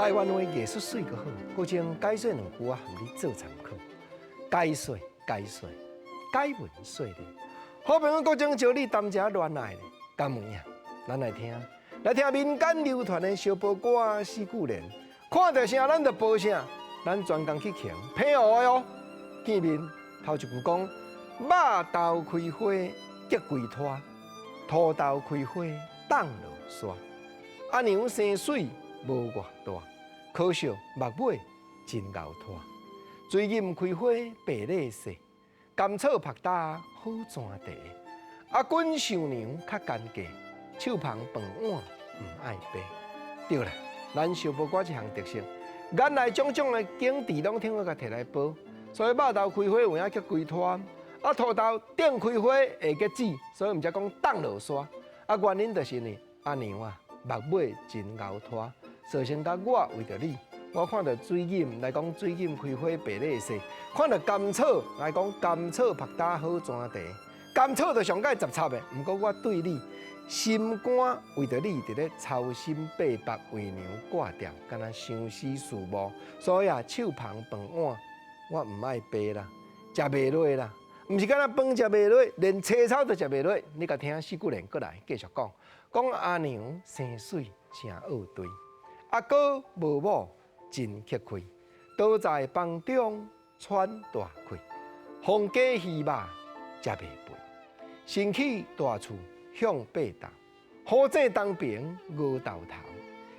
台灣話藝術媠閣好，閣將解說兩句啊，予你做參考。解說解說，解文說理。好朋友閣將招你擔遮戀愛咧，敢有影？咱來聽，來聽民間流傳的燒報歌四句聯，看著啥咱就報啥，咱專工去評澎湖的哦。見面頭一句講，肉豆開花結規拖，土豆開花凍落沙。阿娘生媠無偌大，可惜目尾真𠢕拖。水銀開花白麗細，甘草曝焦好磚茶。阿滾想娘較奸計，手捧飯碗毋愛爬。對啦，咱燒報歌這項特色，原來種種的景致攏聽我共提來報。所以肉豆開花有影結規拖，啊土豆頂開花會結籽，所以毋才講凍落沙。啊原因就是呢，阿娘啊目尾真𠢕拖，造成甲我為著你，我看著水銀來講水銀開花白麗細，看著甘草來講甘草曝焦好磚茶，甘草就上蓋雜插的，毋過我對你心肝為著你佇咧操心八百為娘掛惦，敢若相思思慕，所以啊手捧飯碗。我毋愛爬啦，食袂落啦，毋是干焦飯食袂落，連青草都食袂落。你共聽四句聯閣來繼續講，講阿娘生媠誠僫對，阿哥無某真吃虧，倒在房中喘大氣，皇家魚肉食袂肥，新起大厝向八斗，好井東爿鵝豆頭，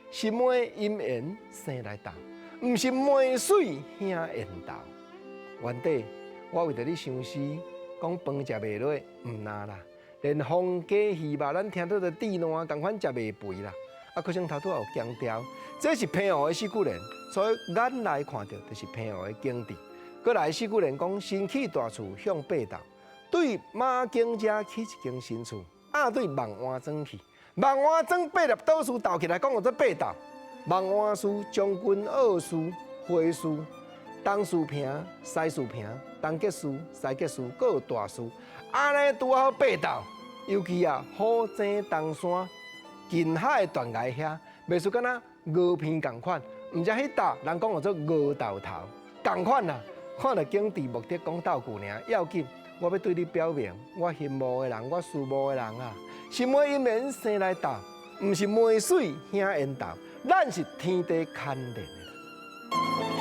心妹姻緣生來鬥，毋是妹媠兄緣投。原底我為著你相思，講飯食袂落，毋若啦，連皇家魚肉，咱聽到就甜爛仝款食袂肥啦。啊，可是頭拄仔有強調，這是澎湖的四句聯，所以眼內看著就是澎湖的景致。閣來四句聯講，新起大厝向八斗，對馬景遮起一間新厝，啊對望安莊去，望安莊八粒島嶼鬥起來講叫做八斗，望安嶼、將軍澳嶼、花嶼。東嶼坪、西嶼坪、東吉嶼、西吉嶼，閣有大嶼，按呢拄好八斗。尤其啊，虎井東山近海斷崖遐，袂輸敢若鵝鼻仝款，毋知彼搭人講叫做鵝豆頭仝款啊。看著景致目的講鬥句爾，要緊我欲對你表明，我心慕的人，我思慕的人啊，心妹姻緣生來鬥，毋是妹媠兄緣投，咱是天地牽連的人。